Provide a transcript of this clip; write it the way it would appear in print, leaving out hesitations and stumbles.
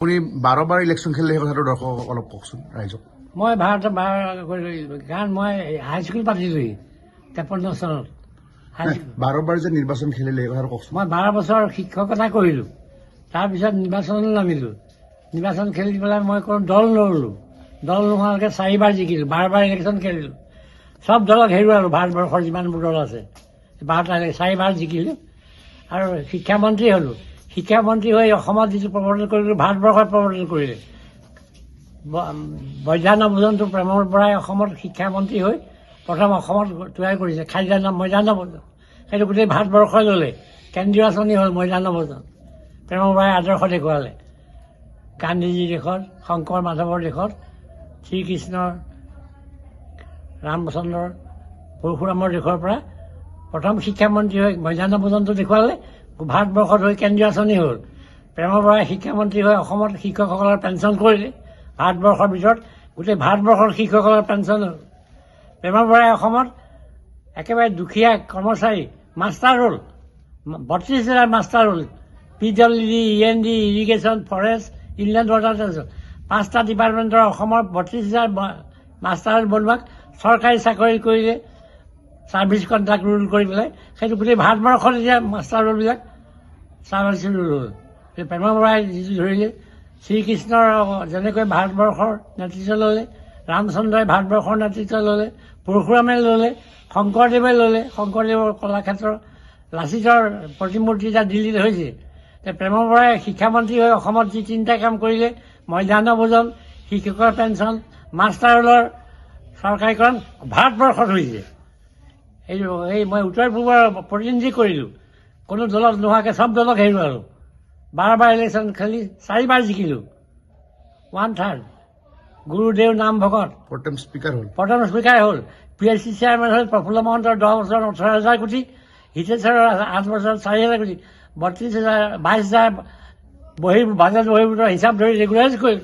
আপুনি 12 বাৰ ইলেকশ্যন খেলিলে, সেই কথাটো দৰ্শকক অলপ কওকচোন, ৰাইজক। মই ভাৰতৰ বাৰ, কাৰণ মই হাইস্কুল পাতিলোহি 53 চনত হাইস্কুল। 12 বাৰ যে নিৰ্বাচন খেলিলে, সেই কথাটো কওকচোন। মই 12 বছৰ শিক্ষকতা কৰিলোঁ, তাৰপিছত নিৰ্বাচনলৈ নামিলোঁ। নিৰ্বাচন খেলি পেলাই মই কোনো দল নল'লোঁ। দল নোহোৱালৈকে চাৰিবাৰ জিকিলোঁ। 12 বাৰ ইলেকশ্যন খেলিলোঁ, চব দলক হেৰুৱালোঁ। ভাৰতবৰ্ষৰ যিমানবোৰ দল আছে, 12টা, চাৰিবাৰ জিকিলোঁ আৰু শিক্ষামন্ত্ৰী হ'লোঁ। শিক্ষামন্ত্ৰী হৈ অসমত যিটো প্ৰৱৰ্তন কৰিলোঁ, ভাৰতবৰ্ষত প্ৰৱৰ্তন কৰিলে। মধ্যাহ্ন ভোজনটো প্ৰেমৰ বৰাই অসমত শিক্ষামন্ত্ৰী হৈ প্ৰথম অসমত তৈয়াৰ কৰিছে। খাদ্যান্ন, মধ্যাহ্ন ভোজন, সেইটো গোটেই ভাৰতবৰ্ষই ল'লে। কেন্দ্ৰীয় আঁচনি হ'ল মধ্যাহ্ন ভোজন। প্ৰেমৰ বৰাই আদৰ্শ দেখুৱালে। গান্ধীজীৰ দেশত, শংকৰ মাধৱৰ দেশত, শ্ৰীকৃষ্ণৰ, ৰামচন্দ্ৰৰ, পৰশুৰামৰ দেশৰ পৰা প্ৰথম শিক্ষামন্ত্ৰী হৈ মধ্যাহ্ন ভোজনটো দেখুৱালে। ভাৰতবৰ্ষত হৈ কেন্দ্ৰীয় আঁচনি হ'ল। প্ৰেমৰ বৰাই শিক্ষামন্ত্ৰী হৈ অসমত শিক্ষকসকলৰ পেঞ্চন কৰিলে। ভাৰতবৰ্ষৰ ভিতৰত গোটেই ভাৰতবৰ্ষৰ শিক্ষকসকলৰ পেঞ্চন হ'ল। প্ৰেমৰ বৰাই অসমত একেবাৰে দুখীয়া কৰ্মচাৰী মাষ্টাৰ ৰোল, 32 হাজাৰ master roll, PWD, E&D, irrigation, forest, inland water transport, পাঁচটা ডিপাৰ্টমেণ্টৰ অসমৰ 32 হাজাৰ মাষ্টাৰ ৰোল বনোৱাক চৰকাৰী চাকৰি কৰিলে, ছাৰ্ভিচ কণ্ট্ৰাক্ট ৰুল কৰি পেলাই। সেইটো গোটেই ভাৰতবৰ্ষত এতিয়া মাষ্টাৰ ৰোলবিলাক ছাৰ্ভিচ ৰুল হ'ল। সেই প্ৰেমৰ বৰাই যিটো ধৰিলে, শ্ৰীকৃষ্ণৰ যেনেকৈ ভাৰতবৰ্ষৰ নেতৃত্ব ল'লে, ৰামচন্দ্ৰই ভাৰতবৰ্ষৰ নেতৃত্ব ল'লে, পৰশুৰামে ল'লে, শংকৰদেৱে ল'লে। শংকৰদেৱৰ কলাক্ষেত্ৰ, লাচিতৰ প্ৰতিমূৰ্তি এটা দিল্লীত হৈছে। তে প্ৰেমৰ বৰাই শিক্ষামন্ত্ৰী হৈ অসমত যি তিনিটা কাম কৰিলে, মধ্যাহ্ন ভোজন, শিক্ষকৰ পেঞ্চন, মাষ্টাৰ ৰোলৰ চৰকাৰীকৰণ, ভাৰতবৰ্ষত হৈছে। এই মই উত্তৰ পূবৰ প্ৰতিনিধি কৰিলোঁ। কোনো দলত নোহোৱাকৈ চব দলক হেৰুৱালোঁ। 12 বাৰ ইলেকশ্যন খেলি চাৰিবাৰ জিকিলোঁ, ওৱান থাৰ্ড। গুৰুদেৱ নাম ভকত। প্ৰথম স্পীকাৰ হ'ল। প্ৰথম স্পীকাৰ হ'ল। পি এছ চি চেয়াৰমেন হ'ল প্ৰফুল্ল মহন্তৰ 10 বছৰত 18 হাজাৰ কোটি, হিতেশ্বৰৰ 8 বছৰত 4 হাজাৰ কোটি, 32 হাজাৰ, 22 হাজাৰ বহি বাজেট বহিৰ্ভূত হিচাপ ধৰি ৰেগুলাৰাইজ কৰিল।